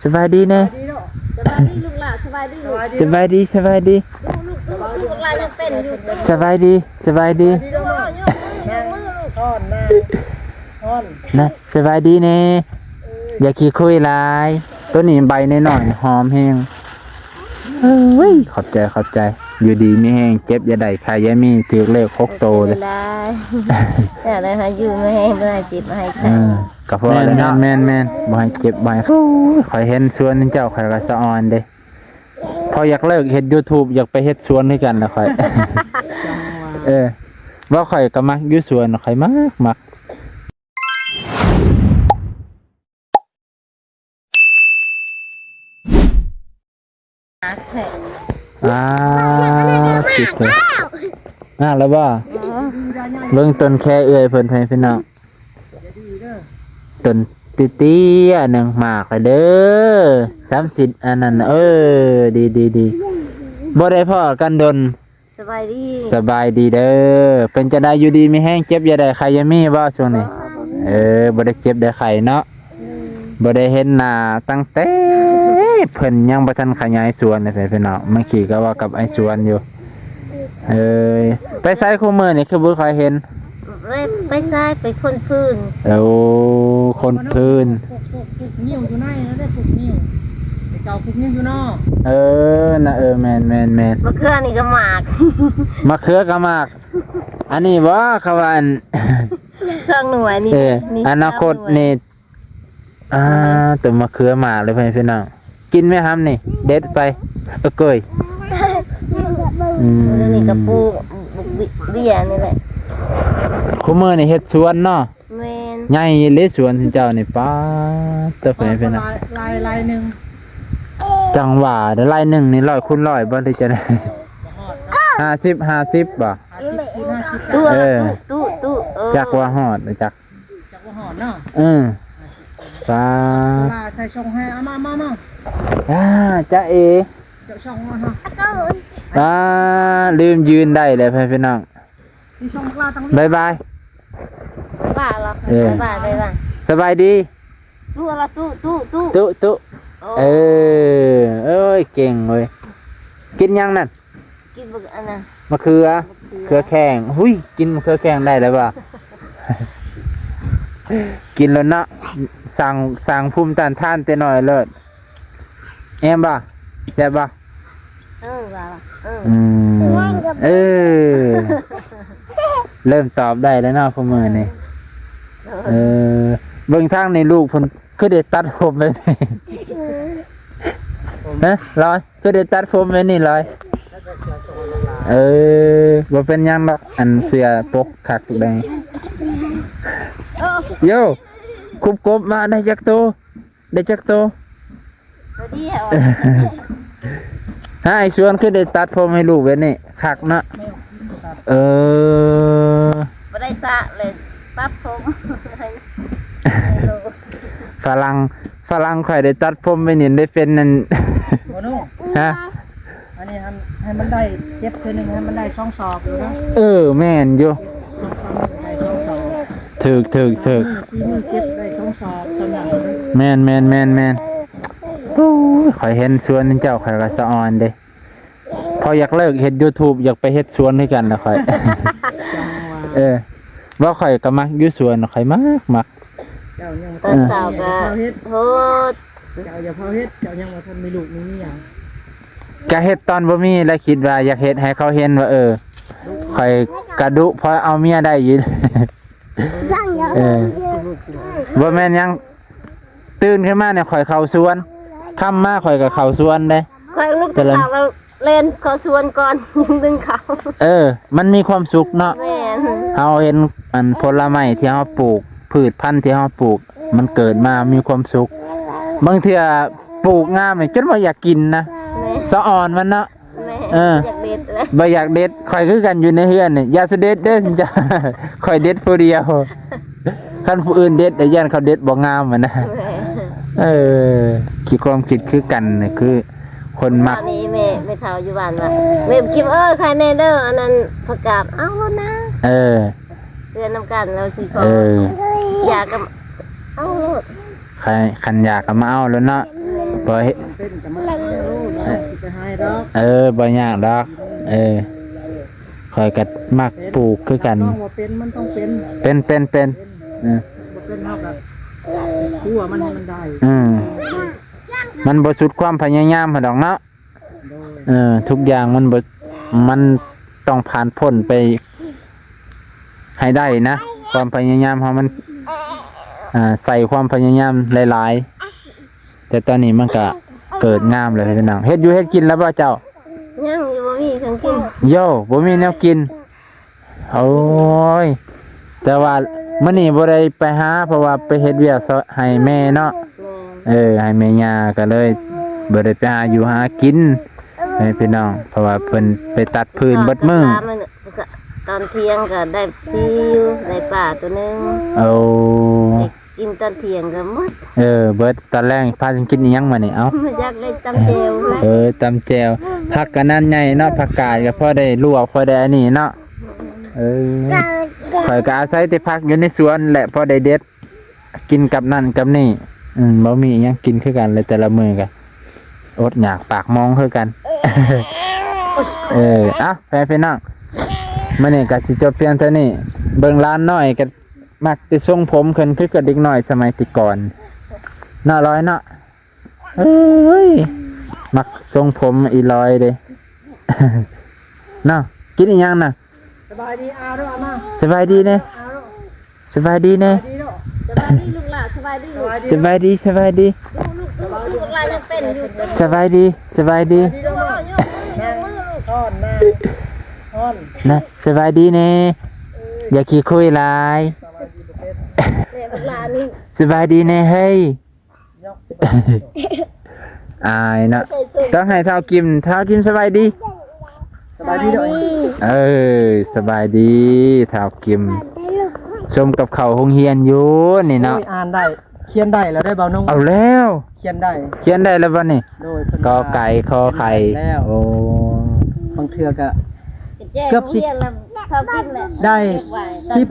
ສະບາຍດີແດ່. ສະບາຍດີລູກຫຼານ ສະບາຍດີລູກ. ສະບາຍດີ ສະບາຍດີ. ລູກໆ ລູກຫຼານຍັງເຕັ້ນຢູ່. ສະບາຍດີ ສະບາຍດີ. ລູກເອົາຍົກມື ຍົກມືລູກ. ຮ້ອນນະ ຮ້ອນນະ. ສະບາຍດີແດ່. ຢ່າຂີ້ຄຸຍຫຼາຍ. ໂຕນີ້ໃບນ້ອຍໆ ຫອມແຮງ. ເອີຍ ຂອບໃຈ ຂອບໃຈ. ຢູ່ດີມີແຮງ ເຈັບຢ່າໄດ້ ໄຂ້ຢ່າມີ ຖືກເລກຫົກໂຕເລີຍ. ຢ່າໄດ້ໃຫ້ຢູ່ມີແຮງ ບໍ່ໃຫ້ເຈັບໃຫ້ໄຂ້. ເອີ ກໍພໍແລ້ວເນາະ. ແມ່ນໆໆ ບໍ່ໃຫ້ເຈັບ ບໍ່ໃຫ້. ໂອ້ຍ ຂ້ອຍເຫັນສວນເຈົ້າ ຂ້ອຍກໍສະອອນເດ້. ພໍຢາກເລີກເຮັດ YouTube ຢາກໄປເຮັດສວນຄືກັນລະຂ້ອຍ. ເອີ ວ່າຂ້ອຍກໍມັກຢູ່ສວນ ຂ້ອຍມັກ ມັກ. ອ່າ ຕິດເຖະ ມາແລ້ວບໍ່? ເບິ່ງຕົ້ນແຄເອື້ອຍເພິ່ນ ພີ່ນ້ອງ. ຕົ້ນເຕ້ຍໆ ໜຶ່ງໝາກລະເດີ ສາມສິບ ອັນນັ້ນ. ເອີ ດີໆໆ ບໍ່ໄດ້ພໍ້ກັນດົນ. ສະບາຍດີ ສະບາຍດີເດີ. ເປັນຈັ່ງໃດ ຢູ່ດີມີແຮງ ເຈັບຢ່າໄດ້ ໄຂ້ຢ່າມີບໍ່ຊ່ວງນີ້? ເອີ ບໍ່ໄດ້ເຈັບໄດ້ໄຂ້ເນາະ. ອືມ ບໍ່ໄດ້ເຫັນໜ້າຕັ້ງແຕ່ເພິ່ນຍັງບໍ່ທັນຂະຫຍາຍສວນເລີຍ ພີ່ນ້ອງ. ເມື່ອກີ້ກໍເວົ້າກັບອ້າຍສວນຢູ່. ເອີຍ ໄປໃສຄູ່ມື້ນີ້ ຄືບໍ່ຄ່ອຍເຫັນ? ໄປ ໄປໃສ ໄປຂົນຟືນ. ໂອ້ ຂົນຟືນ. ປູກ ປູກ ປູກງິ້ວຢູ່ໃນນັ້ນເດ້ ປູກງິ້ວ. ແຕ່ເກົ່າປູກງິ້ວຢູ່ນອກ. ເອີ ນະ ເອີ ແມ່ນໆໆ. ມະເຂືອນີ້ກໍໝາກ ມະເຂືອກໍໝາກ. ອັນນີ້ບໍ່ ເຂົາວ່າອັນ ສອງໜ່ວຍນີ້. ເອີ ນີ້ ອະນາຄົດນີ້ ສາມໜ່ວຍ. ອ່າ ຕົ້ນມະເຂືອໝາກເລີຍ ພີ່ນ້ອງ. ກິນໄໝຫຳນີ້ ເດັດໄປ. ເອີ ເກີຍ. ອືມ ນີ້ກໍປູກເບ້ຍນີ້ແຫຼະ. ຄູ່ມື້ນີ້ເຮັດສວນເນາະ. ແມ່ນ ໃຫຍ່ເລີຍສວນເຈົ້ານີ້ ປາດເຕີ ພີ່ນ້ອງ. ລາຍ ລາຍ ລາຍໜຶ່ງ ຈັ່ງວ່າ ລາຍໜຶ່ງນີ້ ຮ້ອຍຄູນຮ້ອຍບໍ່ ຫຼືຈັ່ງໃດ? ຫ້າສິບ ຫ້າສິບບໍ່? ຫ້າສິບຄູນຫ້າສິບ. ຕູ້ ຕູ້ ຕູ້ ຕູ້ ເອີ ຈັກວ່າຮອດບໍ່ຈັກ. ຈັກວ່າຮອດເນາະ. ເອີ ປາ ເວລາໃສ່ຊ່ອງໃຫ້ ເອົາມາ ມາ ມາ. ອ່າ ຈາເອ ເຈົ້າຊ່ອງມາເນາະ. ປາ ລືມຢືນໄດ້ແລ້ວ ພີ່ນ້ອງ. ມີຊ່ອງບັກຫຼ້າຕັ້ງ ບາຍບາຍ ບາຍບາຍ. ເອີ ບາຍບາຍ ບາຍບາຍ. ສະບາຍດີ. ຕູ້ລະ ຕູ້ ຕູ້ ຕູ້ ຕູ້ ຕູ້ ຕູ້. ໂອ້ ເອີ ເອີຍ ເກັ່ງເວີຍ. ກິນຫຍັງນັ້ນ? ກິນບັກອັນນະ ມະເຂືອ ມະເຂືອ ເຂືອແຂ້ງ. ຫຸຍ ກິນມະເຂືອແຂ້ງໄດ້ແລ້ວບໍ່? ກິນແລ້ວເນາະ ສ້າງ ສ້າງພູມຕ້ານທານແຕ່ນ້ອຍໂລດ. ແອມບໍ່? ແຊບບໍ່? ເອີ ວ່າ ເອີ ອືມ ເອີ ເລີ່ມຕອບໄດ້ແລ້ວເນາະ ຄູ່ມື້ນີ້. ເອີ ເອີ ເບິ່ງທາງນີ້ ລູກເພິ່ນຄືໄດ້ຕັດຜົມແບບນີ້ ຮະ ລອຍ? ຄືໄດ້ຕັດຜົມແບບນີ້ລອຍ? ເອີ ບໍ່ເປັນຫຍັງດອກ ອັນເສື້ອປົກຄັກແດງ. ໂຢ ຄຸບກົບມາໄດ້ຈັກໂຕ? ໄດ້ຈັກໂຕ? ໂຕດຽວ. ຫາ ອ້າຍຊວນຄືໄດ້ຕັດຜົມໃຫ້ລູກແບບນີ້ ຄັກເນາະ. ແມ່ນ ຕັດ. ເອີ ບໍ່ໄດ້ສະເລີຍ ຕັດຜົມໃຫ້ ໃຫ້ລູກ. ຝຣັ່ງ ຝຣັ່ງຂ້ອຍໄດ້ຕັດຜົມໄປນີ້ໄດ້ເປັນນັ້ນ ໂອໂນ ຮະ? ອັນນີ້ຫັ້ນ ໃຫ້ມັນໄດ້ເຈັບເທື່ອໜຶ່ງ ໃຫ້ມັນໄດ້ສອງສອບຢູ່ນະ. ເອີ ແມ່ນຢູ່. ເຈັບສອງສາມມື້ໄດ້ສອງສອບ. ຖືກ ຖືກ ຖືກ. ສາມມື້ສີ່ມື້ເຈັບໄດ້ສອງສອບ ສ່ຳນັ້ນເລີຍ. ແມ່ນໆໆໆ. ໂອ້ຍ ຂ້ອຍເຫັນສວນເຈົ້າ ຂ້ອຍກໍສະອອນເດ້. ພໍຢາກເລີກເຮັດ YouTube ຢາກໄປເຮັດສວນຄືກັນລະຂ້ອຍ. ເອີ ວ່າຂ້ອຍກໍມັກຢູ່ສວນ ຂ້ອຍມັກ ມັກ. ເຈົ້າຍັງ ຕອນເຊົ້າກໍ ເອີ ໂທດ ເຈົ້າຢ່າພາວເຮັດ ເຈົ້າຍັງບໍ່ທັນມີລູກມີເມຍ. ກະເຮັດຕອນບໍ່ມີ ແລະຄິດວ່າຢາກເຮັດໃຫ້ເຂົາເຫັນວ່າ ເອີ ຂ້ອຍກະດຸ ພໍເອົາເມຍໄດ້ຢູ່. ເອີ ບໍ່ແມ່ນຫຍັງ ຕື່ນຂຶ້ນມານີ້ຂ້ອຍເຂົ້າສວນ ຄ່ຳມາຂ້ອຍກໍເຂົ້າສວນເດ້. ຂ້ອຍລຸກແຕ່ເຊົ້າ ແລ່ນເຂົ້າສວນກ່ອນ ດຶງເຂົ້າ. ເອີ ມັນມີຄວາມສຸກເນາະ. ແມ່ນ. ເຮົາເຫັນອັນຜົນລະໄມ້ທີ່ເຮົາປູກ ພືດພັນທີ່ເຮົາປູກ ມັນເກີດມາມີຄວາມສຸກ. ບາງເທື່ອປູກງາມນີ້ຈົນບໍ່ຢາກກິນນະ. ແມ່ນ. ສະອອນມັນເນາະ. ແມ່ນ. ເອີ ຢາກເດັດເລີຍ ບໍ່ຢາກເດັດ. ຂ້ອຍຄືກັນ ຢູ່ໃນເຮືອນນີ້ ຢ່າສະເດັດເດີ ຊິນຈະ ຂ້ອຍເດັດຜູ້ດຽວ. ຄັນຜູ້ອື່ນເດັດ ແລ້ວຢ້ານເຂົາເດັດບໍ່ງາມຫັ້ນນະ. ແມ່ນ. ເອີ ຄິດ ຄວາມຄິດຄືກັນ ຄືຄົນມັກ. ຕອນນີ້ແມ່ ແມ່ເຖົ້າຢູ່ບ້ານວ່າ ແມ່ກິມເອີຍ ຂາຍແດ່ເດີ ອັນນັ້ນຜັກກາດ ເອົາໂລດນາ. ເອີ ເຮືອນນຳກັນ ລາວຊິຂໍ. ເອີ ຢາກກໍເອົາໂລດ. ຄັນ ຄັນຢາກກໍມາເອົາໂລດເນາະ. ແມ່ນ. ບໍ່ເຮັດ ມັນເປັນກໍມັນເປັນໂລດ ບໍ່ຕ້ອງຊິໄປຫາຍດອກ. ເອີ ບໍ່ຍາກດອກ. ເອີ ຂ້ອຍກໍມັກ ເປັນ ປູກຄືກັນ. ຕ້ອງວ່າເປັນ ມັນຕ້ອງເປັນ. ເປັນ ເປັນ ເປັນ. ເປັນ ເອີ ບໍ່ເປັນເຮົາກໍຂົ້ວມັນໃຫ້ມັນໄດ້. ອືມ ມັນບໍ່ສຸດຄວາມພະຍາຍາມຫັ້ນດອກເນາະ. ໂດຍ ເອີ ທຸກຢ່າງມັນບໍ່ ມັນຕ້ອງຜ່ານພົ້ນໄປໃຫ້ໄດ້ນະ. ຄວາມພະຍາຍາມເຮົາມັນ ອ່າ ໃສ່ຄວາມພະຍາຍາມຫຼາຍໆ ແຕ່ຕອນນີ້ມັນກະເກີດງາມແລ້ວພີ່ນ້ອງ. ເຮັດຢູ່ເຮັດກິນແລ້ວບໍ່ເຈົ້າ? ຍັງຢູ່ ບໍ່ມີເຄື່ອງກິນ. ໂຢ ບໍ່ມີແນວກິນ. ໂອ້ຍ ແຕ່ວ່າມື້ນີ້ບໍ່ໄດ້ໄປຫາ ເພາະວ່າໄປເຮັດວຽກໃຫ້ແມ່ເນາະ. ແມ່ນ ເອີ ໃຫ້ແມ່ຍ່າ ກໍເລີຍບໍ່ໄດ້ໄປຫາຢູ່ຫາກິນ ເອີ ໃຫ້ພີ່ນ້ອງ ເພາະວ່າເພິ່ນໄປຕັດຟືນເບິດມື້. ຕອນເທີ່ຍງກໍໄດ້ຊີຢູ່ ໄດ້ປາໂຕໜຶ່ງ. ໂອ້ ໄດ້ກິນຕອນທ່ຽງກໍໝົດ. ເອີ ເບິດ. ຕອນແລງພາກັນກິນອີ່ຫຍັງມື້ນີ້? ເອົ້າ ຢາກໄດ້ຕຳແຈ່ວ. ເອີ ຕຳແຈ່ວ. ຜັກກະນັ້ນໃຫຍ່ເນາະ ຜັກກາດກໍພໍໄດ້ລວກ ພໍໄດ້ອັນນີ້ເນາະ. ເອີ ຂ້ອຍກໍອາໄສແຕ່ຜັກຢູ່ໃນສວນແຫຼະ ພໍໄດ້ເດັດ ກິນກັບນັ້ນກັບນີ້. ອືມ ບໍ່ມີອີ່ຫຍັງກິນຄືກັນເລີຍ ແຕ່ລະມື້ກໍອົດຫຍາກປາກມອງຄືກັນ. ເອີ ເອົ້າ ແຟນພີ່ນ້ອງ ມື້ນີ້ກໍຊິຈົບພຽງເທົ່ານີ້. ເບິ່ງຫຼານນ້ອຍກໍມັກແຕ່ຊົງຜົມຂຶ້ນຄືກັບເດັກນ້ອຍສະໄໝແຕ່ກ່ອນເນາະ ລອຍເນາະ. ເອີຍ ມັກຊົງຜົມອີ່ລອຍເດ້ ເນາະ. ກິນອີ່ຫຍັງນະ? ສະບາຍດີອາເດີອາມາ. ສະບາຍດີແດ່. ອາເດີ ສະບາຍດີແດ່. ສະບາຍດີເດີ ສະບາຍດີລູກຫຼານ. ສະບາຍດີ ສະບາຍດີ ສະບາຍດີ. ລູກ ລູກ ລູກຫຼານຍັງເປັນຢູ່. ສະບາຍດີ ສະບາຍດີ. ສະບາຍດີເດີ ຍກມື ຍກມືລູກ. ນະ ສະບາຍດີແດ່. ເອີຍ ຢ່າຂີ້ຄຸຍຫຼາຍ. ສະບາຍດີບໍ່ເປັນ. ແມ່ບັກຫຼານນີ້. ສະບາຍດີແດ່ເຮີ້ຍ. ອາຍເນາະ. ຕ້ອງໃຫ້ທ້າວກິມ. ທ້າວກິມສະບາຍດີ. ສະບາຍດີເດີ. ເອີ ສະບາຍດີທ້າວກິມ. ຊົມກັບເຂົ້າໂຮງຮຽນຢູ່ນີ້ເນາະ. ໂອ້ຍ ອ່ານໄດ້ ຂຽນໄດ້ແລ້ວເດີບ່າວນົງ. ເອົາແລ້ວ ຂຽນໄດ້ ຂຽນໄດ້ແລ້ວບັດນີ້. ໂດຍ ເພິ່ນ ກ ໄກ່ ຄ ໄຂ່ ແລ້ວ. ໂອ້ ບາງເທື່ອກໍເກືອບຊິ ເຂົ້າກິນແລ້ວ ໄດ້ສິບ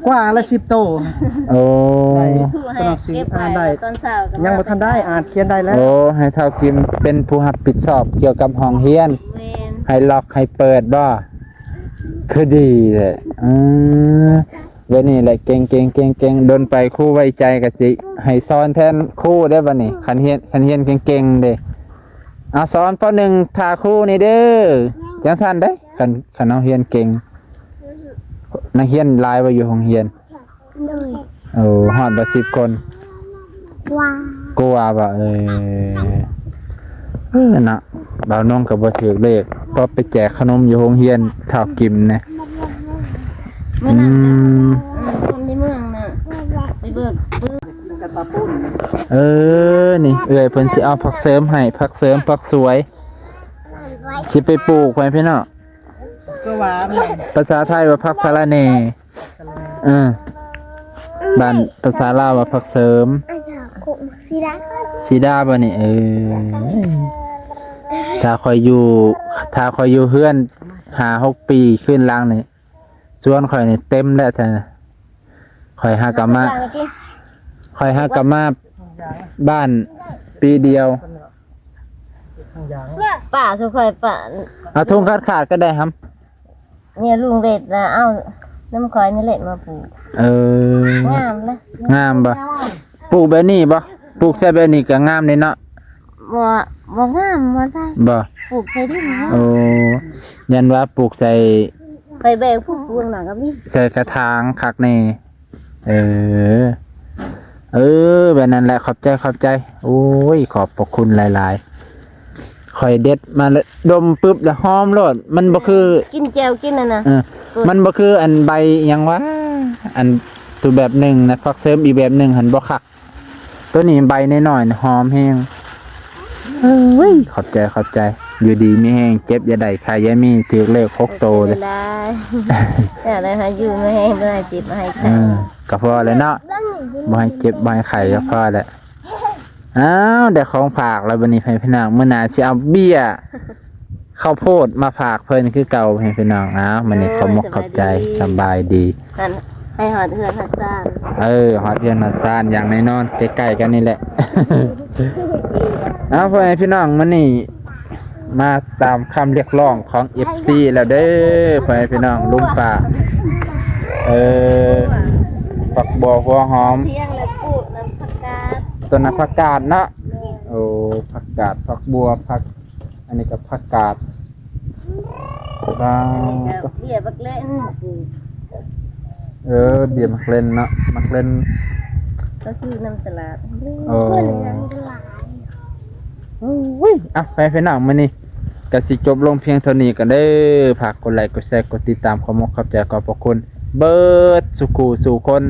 ກວ່າລະສິບໂຕ. ໂອ້ ໄດ້ ຕົວໜັງສືອ່ານໄດ້. ຍັງບໍ່ທັນໄດ້ ອ່ານຂຽນໄດ້ແລ້ວ. ໂອ້ ໃຫ້ທ້າວກິມເປັນຜູ້ຮັບຜິດຊອບກ່ຽວກັບຫ້ອງຮຽນ. ແມ່ນ ໃຫ້ລັອກໃຫ້ເປີດບໍ່? ຄືດີແທ້. ອືມ ແບບນີ້ແຫຼະ ເກັ່ງໆໆໆ. ດົນໄປຄູໄວ້ໃຈກໍຊິໃຫ້ສອນແທນຄູເດ້ບັດນີ້. ຄັນຮຽນ ຄັນຮຽນເກັ່ງໆເດ້. ເອົາ ສອນ ປໍໜຶ່ງ ຖ້າຄູນີ້ເດີ ຈັ່ງຊັ້ນເດ້. ຄັນ ຄັນເຮົາຮຽນເກັ່ງ ນັກຮຽນຫຼາຍບໍ່ຢູ່ໂຮງຮຽນ? ໂດຍ ໂອ້ ຮອດບໍ່ສິບຄົນ? ກວ່າ ກວ່າບໍ່? ເອີ ເອີເນາະ ບ່າວນົງກໍບໍ່ຖືກເລກ ພໍໄປແຈກຂະໜົມຢູ່ໂຮງຮຽນທ້າວກິມແດ່. ອືມ ຄົນໃນເມືອງນະ ໄປເບີກປຶ້ມ. ເອີ ນີ້ເອື້ອຍເພິ່ນຊິເອົາຜັກເສີມໃຫ້ ຜັກເສີມ ຜັກສວຍ ຊິໄປປູກໄວ້ພີ່ນ້ອງ. ກໍວ່າ ພາສາໄທວ່າຜັກສະລະແໜ່. ເອີ ບ້ານພາສາລາວວ່າຜັກເສີມ. ສີດາ ສີດາບໍ່ນີ້? ເອີ ຖ້າຂ້ອຍຢູ່ ຖ້າຂ້ອຍຢູ່ເຮືອນຫ້າຫົກປີຄືນຫຼັງນີ້ ສວນຂ້ອຍນີ້ເຕັມແລ້ວ. ຂ້ອຍຫາກະມາ ຂ້ອຍຫາກະມາບ້ານປີດຽວ. ປ້າສູ່ຂ້ອຍ ປ້າ ເອົາຖົງຂາດໆກໍໄດ້ຫຳ. ເມຍລຸງເລັດນະ ເອົານຳຂ້ອຍນີ້ແຫຼະມາປູກ. ເອີ ງາມນະ. ງາມບໍ່? ປູກແບບນີ້ບໍ່? ປູກໃສ່ແບບນີ້ກໍງາມເດ້ເນາະ. ບໍ່ ບໍ່ງາມ ບໍ່ໄດ້. ບໍ່? ປູກໃສ່ດິນເນາະ. ໂອ້ ຢ້ານວ່າປູກໃສ່ ໄປແບກຜູ້ປູກນະກໍມີ ໃສ່ກະຖາງຄັກແນ່. ເອີ ເອີ ແບບນັ້ນແຫຼະ. ຂອບໃຈ ຂອບໃຈ. ໂອ້ຍ ຂອບພະຄຸນຫຼາຍໆ. ຂ້ອຍເດັດມາແລ້ວ ດົມປຶບແລ້ວຫອມໂລດ. ມັນບໍ່ຄື ກິນແຈ່ວກິນອັນນະ. ເອີ ມັນບໍ່ຄືອັນໃບຫຍັງຫວາ ອັນໂຕແບບໜຶ່ງນະ ຜັກເສີມອີກແບບໜຶ່ງຫັ້ນບໍ່ຄັກ. ໂຕນີ້ໃບນ້ອຍໆ ຫອມແຮງ. ເອີຍ ຂອບໃຈ ຂອບໃຈ. ຢູ່ດີມີແຮງ ເຈັບຢ່າໄດ້ ໄຂ້ຢ່າມີ ຖືກເລກຫົກໂຕເລີຍ. ຢ່າໄດ້ຫາຢູ່ມີແຮງ ບໍ່ໃຫ້ເຈັບໃຫ້ໄຂ້. ເອີ ກໍພໍແລ້ວເນາະ ບໍ່ໃຫ້ເຈັບບໍ່ໃຫ້ໄຂ້ກໍພໍແລ້ວ. ອ້າວ ໄດ້ຂອງຝາກແລ້ວບັດນີ້ ໃຫ້ພີ່ນ້ອງ ມື້ໜ້າຊິເອົາເບ້ຍ ເຂົ້າໂພດມາຝາກເພິ່ນຄືເກົ່າໃຫ້ພີ່ນ້ອງ. ອ້າວ ມື້ນີ້ຂອບມຸກຂອບໃຈ. ໂອ້ຍ ສະບາຍດີ ສະບາຍດີ. ຫັ້ນ ໃຫ້ຮອດເຮືອນຮອດຊານ. ເອີ ຮອດເຮືອນຮອດຊານ ຢ່າງນ້ອຍໆ ໃກ້ໆກັນນີ້ແຫຼະ. ເອົາ ພໍ່ແມ່ພີ່ນ້ອງ ມື້ນີ້ມາຕາມຄຳຮຽກຮ້ອງຂອງເອັຟຊີແລ້ວເດີ ພໍ່ແມ່ພີ່ນ້ອງ ລຸງປ້າ ເອີ ຜັກບົ່ວ ຫົວຫອມ ທຽງແລ້ວປູກນຳຜັກກາດ ຕົ້ນນຳຜັກກາດເນາະ ໂອ້ ຜັກກາດ ຜັກບົ່ວ ຜັກ ອັນນີ້ກໍຜັກກາດ ວ້າວ ອັນນີ້ກໍເບ້ຍບັກເຫຼັ້ນ ເອີ ເບ້ຍໝາກເຫຼັ້ນເນາະ ໝາກເຫຼັ້ນ ເຂົາຊື້ນຳຕະຫຼາດ ໂອ້ ໂອ້ຍ ເອົາ ໄປພີ່ນ້ອງ ມື້ນີ້ກໍຊິຈົບລົງພຽງເທົ່ານີ້ກ່ອນເດີ ຝາກກົດໄລ ກົດແຊ ກົດຕິດຕາມ ຂອບອົກຂອບໃຈ ຂອບພະຄຸນເບີດສູ່ຄູ່ສູ່ຄົນ.